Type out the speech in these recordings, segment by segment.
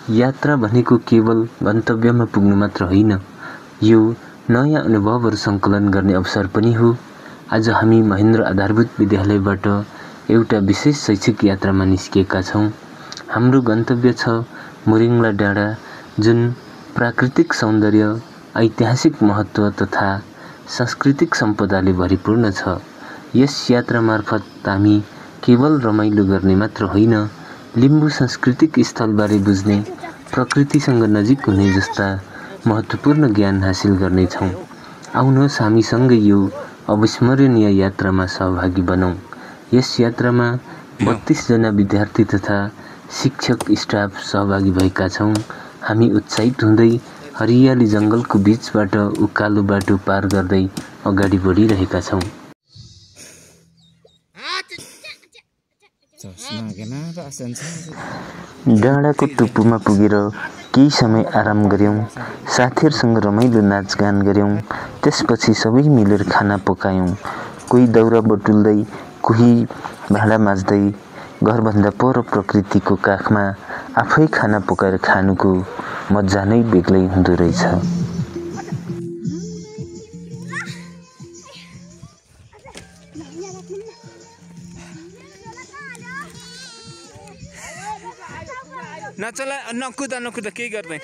यात्रा भनेको केवल गन्तव्यमा पुग्नु मात्र होइन, यो नयाँ अनुभवहरू सङ्कलन गर्ने अवसर पनि हो। आज हामी महेन्द्र आधारभूत विद्यालयबाट एउटा विशेष शैक्षिक यात्रामा निस्किएका छौँ। हाम्रो गन्तव्य छ मोरिङला डाँडा, जुन प्राकृतिक सौन्दर्य, ऐतिहासिक महत्त्व तथा सांस्कृतिक सम्पदाले भरिपूर्ण छ। यस यात्रा मार्फत हामी केवल रमाइलो गर्ने मात्र होइन, लिम्बू सांस्कृतिक स्थलबारे बुझ्ने, प्रकृतिसँग नजिक हुने जस्ता महत्त्वपूर्ण ज्ञान हासिल गर्नेछौँ। आउनुहोस् हामीसँगै यो अविस्मरणीय यात्रामा सहभागी बनौँ। यस यात्रामा 32 जना विद्यार्थी तथा शिक्षक स्टाफ सहभागी भएका छौँ। हामी उत्साहित हुँदै हरियाली जङ्गलको बीचबाट उकालो बाटो पार गर्दै अगाडि बढिरहेका छौँ। डाँडाको टुप्पोमा पुगेर केही समय आराम गर्यौं, साथीहरूसँग रमाइलो नाचगान गर्यौं। त्यसपछि सबै मिलेर खाना पकायौं। कोही दाउरा बटुल्दै, कोही भाँडा माझ्दै। घरभन्दा पर प्रकृतिको काखमा आफै खाना पकाएर खानुको मजा नै बेग्लै हुँदो रहेछ। नचला नकुदा केही गर्दैन।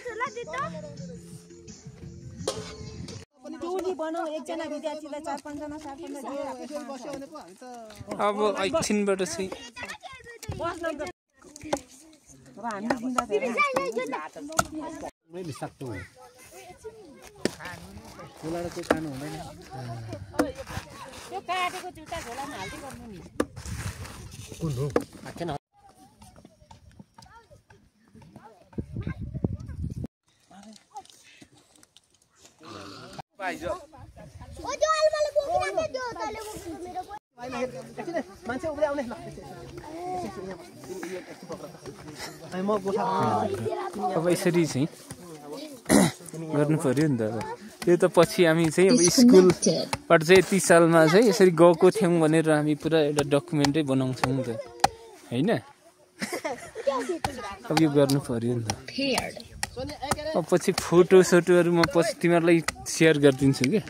अब एकछिनबाट चाहिँ अब यसरी चाहिँ गर्नु पर्यो नि त। त्यो त पछि हामी चाहिँ अब स्कुलबाट चाहिँ यति सालमा चाहिँ यसरी गएको थियौँ भनेर हामी पुरा एउटा डकुमेन्टै बनाउँछौँ नि त, होइन? अब यो गर्नु पर्यो नि त। अब पछि फोटोसोटोहरू म पछि तिमीहरूलाई सेयर गरिदिन्छु क्या।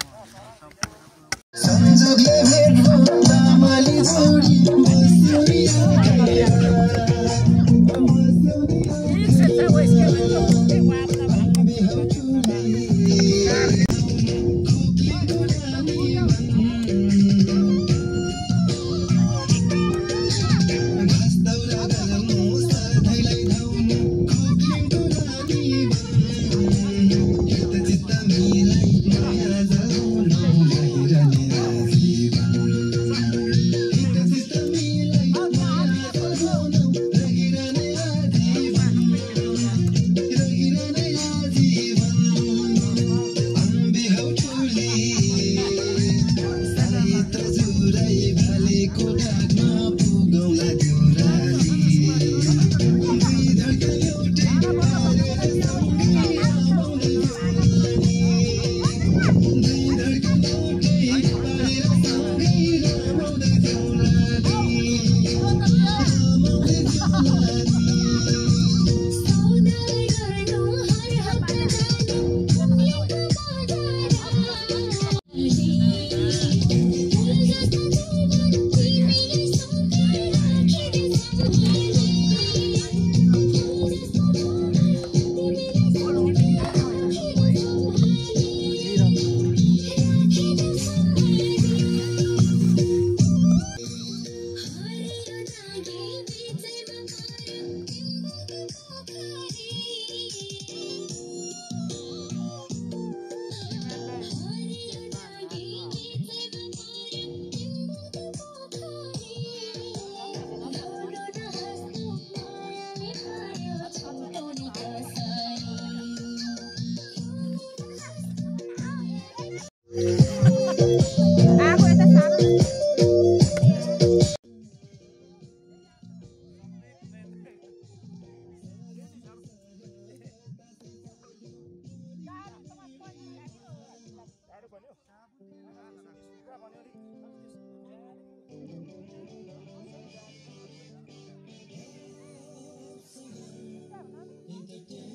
the day.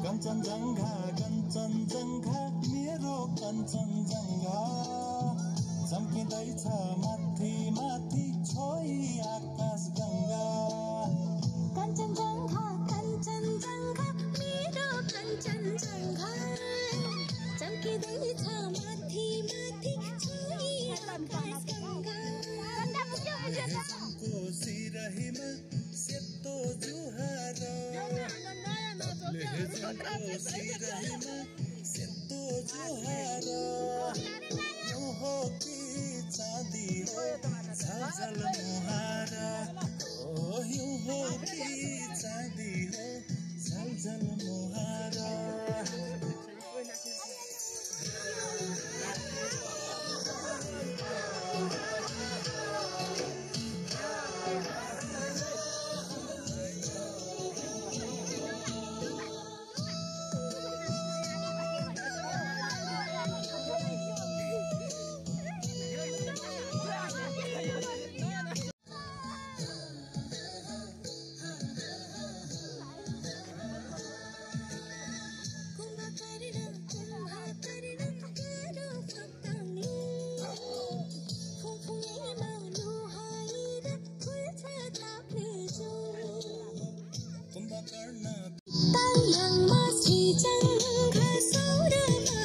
कञ्चनजङ्घा कञ्चनजङ्घा मेरो कञ्चनजङ्घा चम्किँदैछ माथि माथि छोई आकाश गङ्गा कञ्चनजङ्घा कञ्चनजङ्घा मेरो कञ्चनजङ्घा चम्किँदैछ माथि माथि छोई आकाश गङ्गा सिरहीमा सेतो जुहार सिरहीमा सेतो जुहार यो हो कि चाँदी हो छलछल मुहार यो हो कि चाँदी हो छलछल मुहार तायाङमा श्रीजङ्घा सौरमा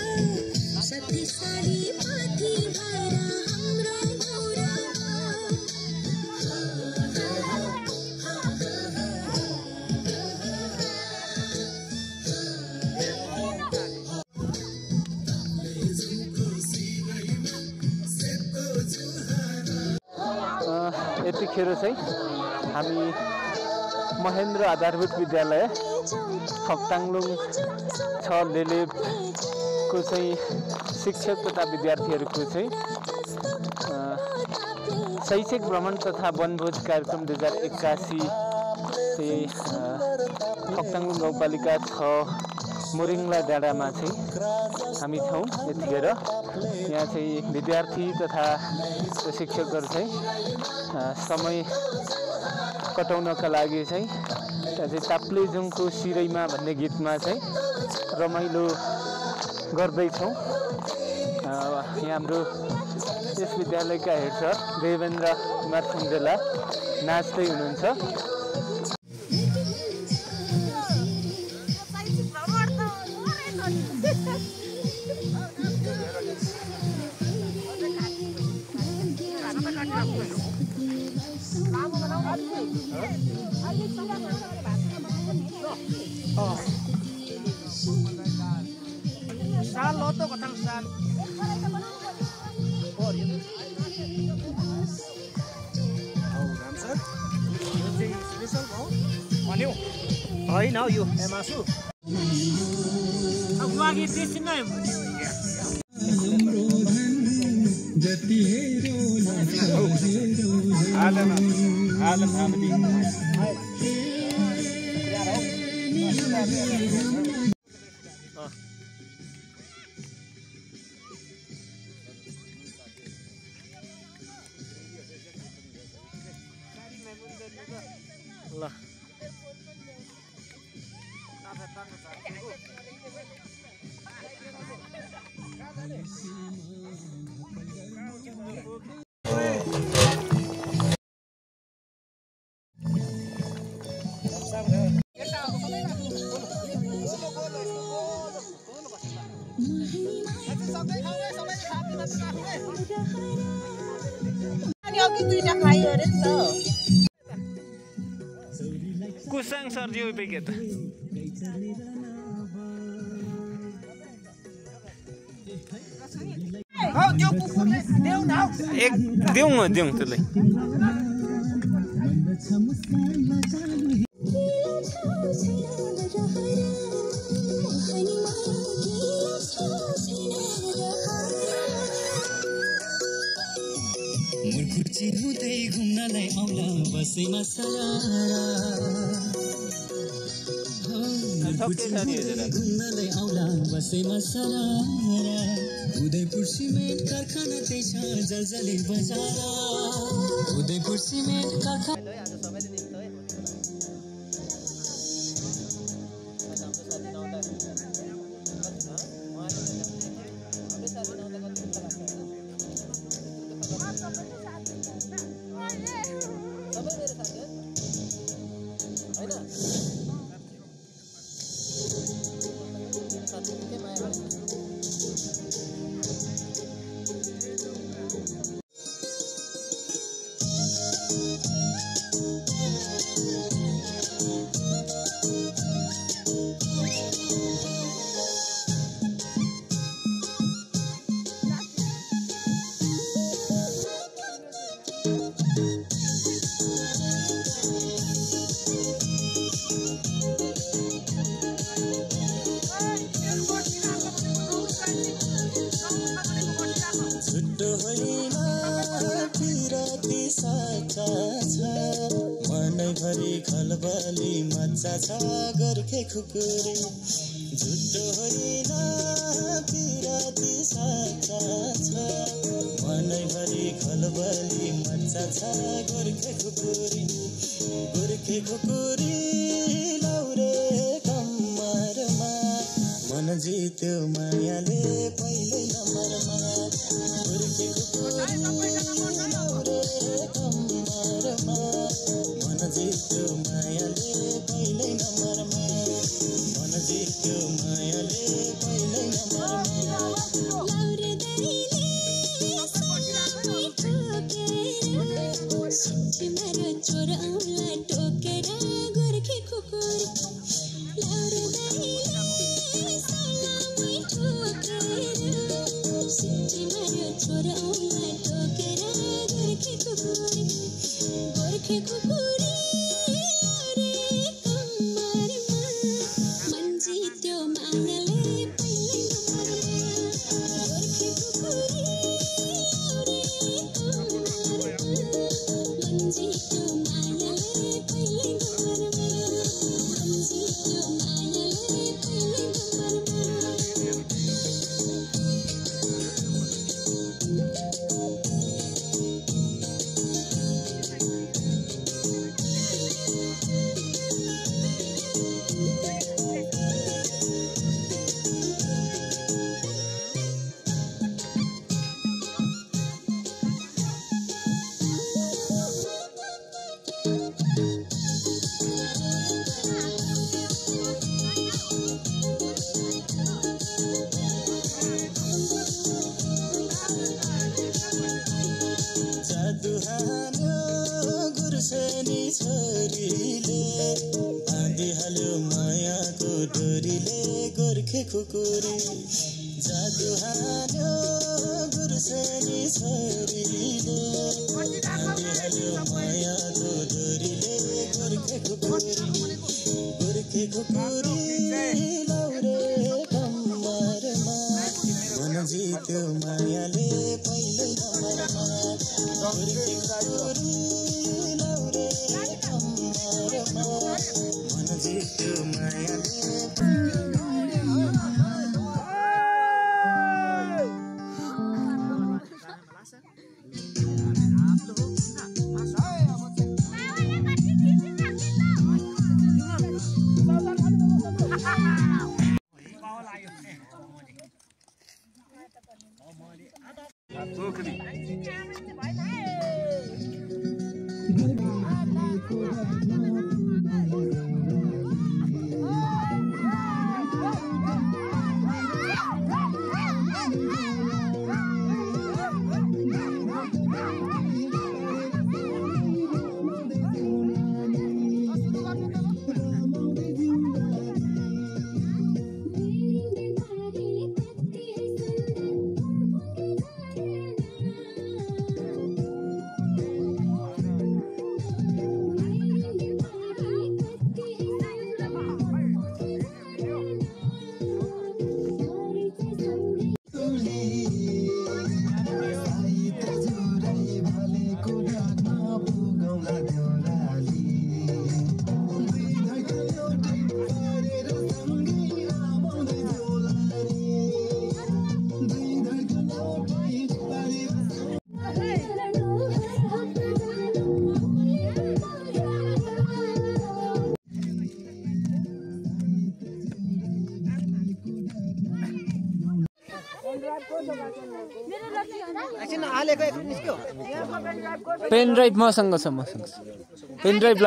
शक्तिशाली माथि भएर हाम्रो गौरमा यतिखेर चाहिँ हामी महेन्द्र आधारभूत विद्यालय फक्ताङलुङ 6 लेलेको चाहिँ शिक्षक तथा विद्यार्थीहरूको चाहिँ शैक्षिक भ्रमण तथा वनभोज कार्यक्रम 2081 चाहिँ फक्ताङलुङ गाउँपालिका 6 मोरिङला डाँडामा चाहिँ हामी छौँ। यतिखेर यहाँ चाहिँ विद्यार्थी तथा शिक्षकहरू चाहिँ समय कटाउनका लागि चाहिँ त्यहाँ चाहिँ ताप्लेजुङको सिरैमा भन्ने गीतमा चाहिँ रमाइलो गर्दैछौँ। यहाँ हाम्रो यस विद्यालयका हेड सर देवेन्द्र कुमार सुन्जेला नाच्दै हुनुहुन्छ। साल लो तो कतल साल और ये राम सर यो चाहिँ स्पेशल हो भन्यो हैन यो मासु अब लागि टेस्ट नै जति हेरो आलम मुसाङ सर्दियो पेके त एक देऊ त्यसलाई मुर्खुची हुँदै घुम्नलाई आउला बसेमा सरारा घुम्नलाई आउला बसेमा सरारा उदयपुर सिमेन्ट कारखाना त्यही छ जलजले बजार उदयपुर सिमेन्ट कारखाना मनैभरि खलबली मजा छ गोर्खे खुकुरी झुटो होइन पिराती साचा छ मनैभरि खलबली मजा छ गोर्खे खुकुरी लौरे कम्मरमा मन जित्यो मायाले पहिल्यै नम्बरमा गोर्खे खुकुरी लौरे कम्मरमा मन जित्यो मायाले पहिल्यै नम्बरमा मन जित्यो मायाले पहिल्यै नम्बरमा लौरे दरीले सलामी ठोकेर सुठीमा चोर औँला टोकेर गोर्खे खुकुरी लौरे दरीले सलामी ठोकेर सुठीमा चोर औँला टोकेर गोर्खे खुकुरी लौरे कम्मरमा मन जित्यो मायाले पहिल्यै नम्बरमा गोर्खे खुकुरी लौरे कम्मरमा मन जित्यो मायाले पहिल्यै नम्बरमा मन जित्यो मायाले पहिल्यै नम्बरमा गुर्सेनी छोरीले बाँधिहाल्यो मायाको डोरीले गोर्खे खुकुरी जादु हाल्यो गुर्सेनी छोरीले बाँधिहाल्यो मायाको डोरीले गोर्खे खुकुरी लौरे कम्मरमा मन जित्यो मायाले पहिल्यै नम्बरमा गोर्खे खुकुरी लौरे कम्मरमा मन जित्यो मायाले एकछिन हालेको एक निस्क्यो पेन ड्राइभ मसँग छ पेन ड्राइभ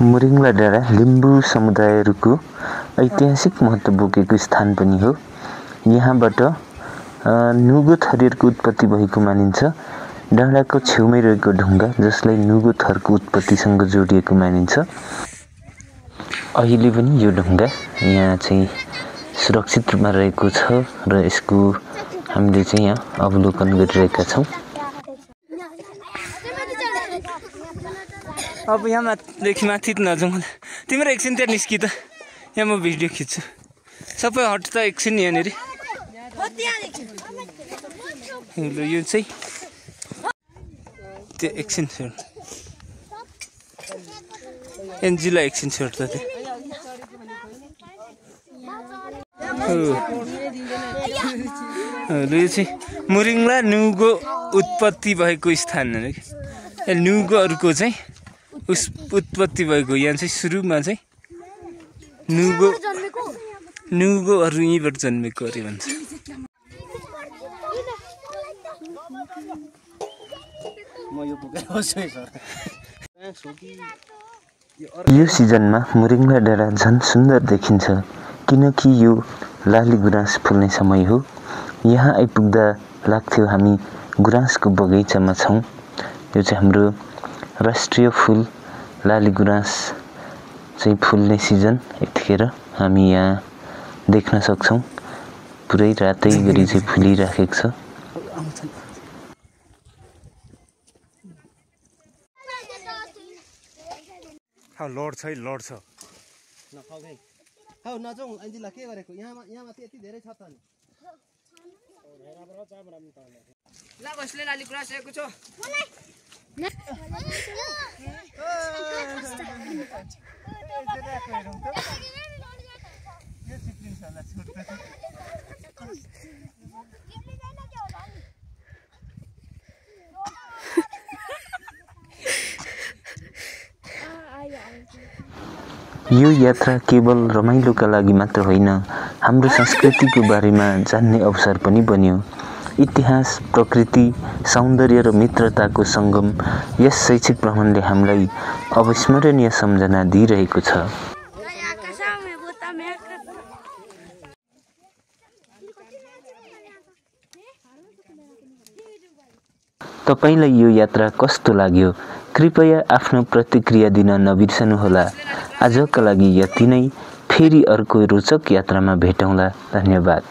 मुरिङला डाँडा लिम्बू समुदायहरूको ऐतिहासिक महत्त्व बोकेको स्थान पनि हो। यहाँबाट नुगो थरीहरूको उत्पत्ति भएको मानिन्छ। डाँडाको छेउमै रहेको ढुङ्गा जसलाई नुगो थरको उत्पत्तिसँग जोडिएको मानिन्छ। अहिले पनि यो ढुङ्गा यहाँ चाहिँ सुरक्षित रूपमा रहेको छ र यसको हामीले चाहिँ यहाँ अवलोकन गरिरहेका छौँ। अब यहाँदेखि माथि नजाउँ तिम्रो एकछिन त्यहाँ निस्कि त यहाँ म भिडियो खिच्छु सबै हट त एकछिन यहाँनिर यो चाहिँ त्यो एकछिन छोड एनजीलाई एकछिन छोड त त्यो यो चाहिँ मुरिङला नुगो उत्पत्ति भएको स्थान हो कि नुगोहरूको चाहिँ उत्पत्ति भएको यहाँ चाहिँ सुरुमा चाहिँ नुगोहरू यहीँबाट जन्मेको अरे भन्छ। यो सिजनमा मुरिङला डाँडा झन् सुन्दर देखिन्छ किनकि यो लाली गुराँस फुल्ने समय हो। यहाँ आइपुग्दा लाग्थ्यो हामी गुराँसको बगैँचामा छौँ। यो चाहिँ हाम्रो राष्ट्रिय फुल लाली गुराँस चाहिँ फुल्ने सिजन यतिखेर हामी यहाँ देख्न सक्छौँ। पुरै रातै गरी चाहिँ फुलिराखेको छ। लड छ नजाउँ अन्जिला के गरेको यहाँ माथि यति धेरै छ त नि ल कसले लाली गुराँस आएको छ यो यात्रा केवल रमाइलोका लागि मात्र होइन, हाम्रो संस्कृतिको बारेमा जान्ने अवसर पनि बन्यो। इतिहास, प्रकृति, सौन्दर्य र मित्रताको सङ्गम यस शैक्षिक भ्रमणले हामीलाई अविस्मरणीय सम्झना दिइरहेको छ। तपाईलाई यो यात्रा कस्तो लाग्यो? कृपया आफ्नो प्रतिक्रिया दिन नबिर्सनुहोला। आजका लागि यति नै। फेरि अर्को रोचक यात्रामा भेटौँला। धन्यवाद।